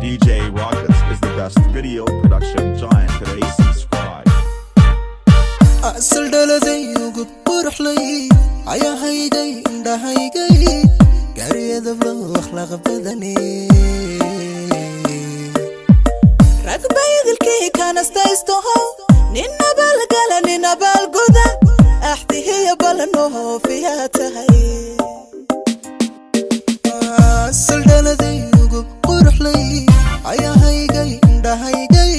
DJ Rockets is the best video production giant today. Subscribe. Asal dhaladay ugub quruxlay, cayahaygay, indhahaygay, gaariyadablo akhlaaq badani. Ragbaydilkii kanastaystoho, nin abaalgala, nin abaalguda, axdihiyo ballanoofiyaa tahay. Asal dhaladay ugub quruxlay, cayahaygay, indhahaygay,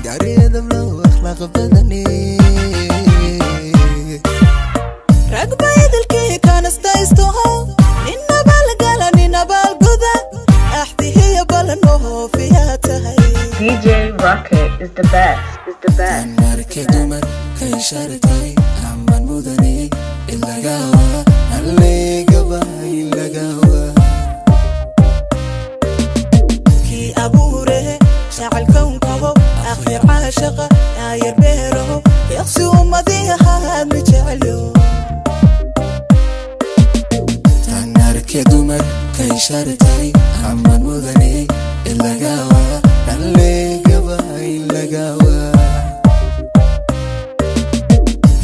gaariyadablo akhlaaq badani. Ragbaydilkii kanastaystoho, nin abaalgala, nin abaalguda, axdihiyo ballanoofiyaa tahay. DJ Rocket is the best, is the best. Marka dumar kay shartay aman mudane ilagawa allegaba ilagawa. Kii abuure jacelkownkaho, akhir caashaqa aayar beeraho, deeqsi ummadihaad ma jecelyo. Tanarke dumar kay shartay aman mudane ilagawa allegaba ilagawa.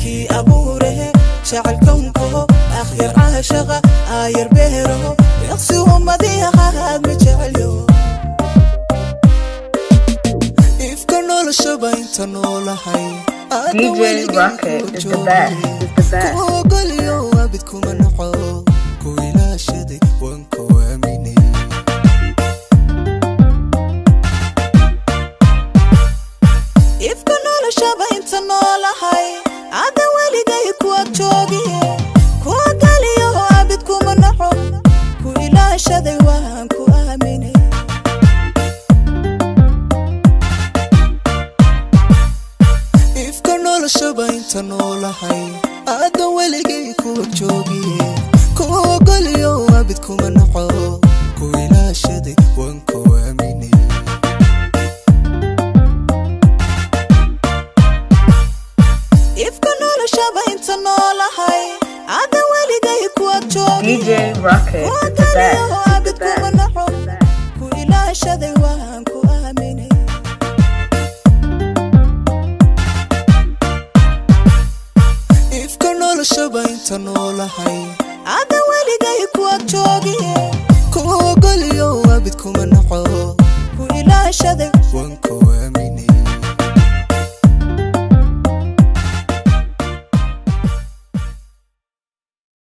Kii abuure jacelkownkaho, akhir caashaqa aayar beeraho, deeqsi ummadihaad ma jecelyo. Ifka noloshaba inta noolahay. DJ Rocket is the best, is the best. Ku ogolyo abid kuma noqo, ku ilaashaday waan ku aaminay. Ifka noloshaba inta noolahay, ada weligay kuwa joogiye, kuwa galiyo abid kuma naco, ku ilaashaday waan ku aaminay. Ifka noloshaba inta noolahay, aadan weligay kuwa joogiye, ku ogolyo abid kuma noqo, ku ilaashaday waan ku aaminay. Ifka noloshaba inta noolahay, ada weligay kuwa joogiye, DJ Rocket kuwa is the galiyo best, is abid the kuma best. naco, ku ilaashaday waan ku aaminay. Ifka noloshaba inta noolahay, ada weligay kuwa joogiye, ku ogolyo abid kuma noqo, ku ilaashaday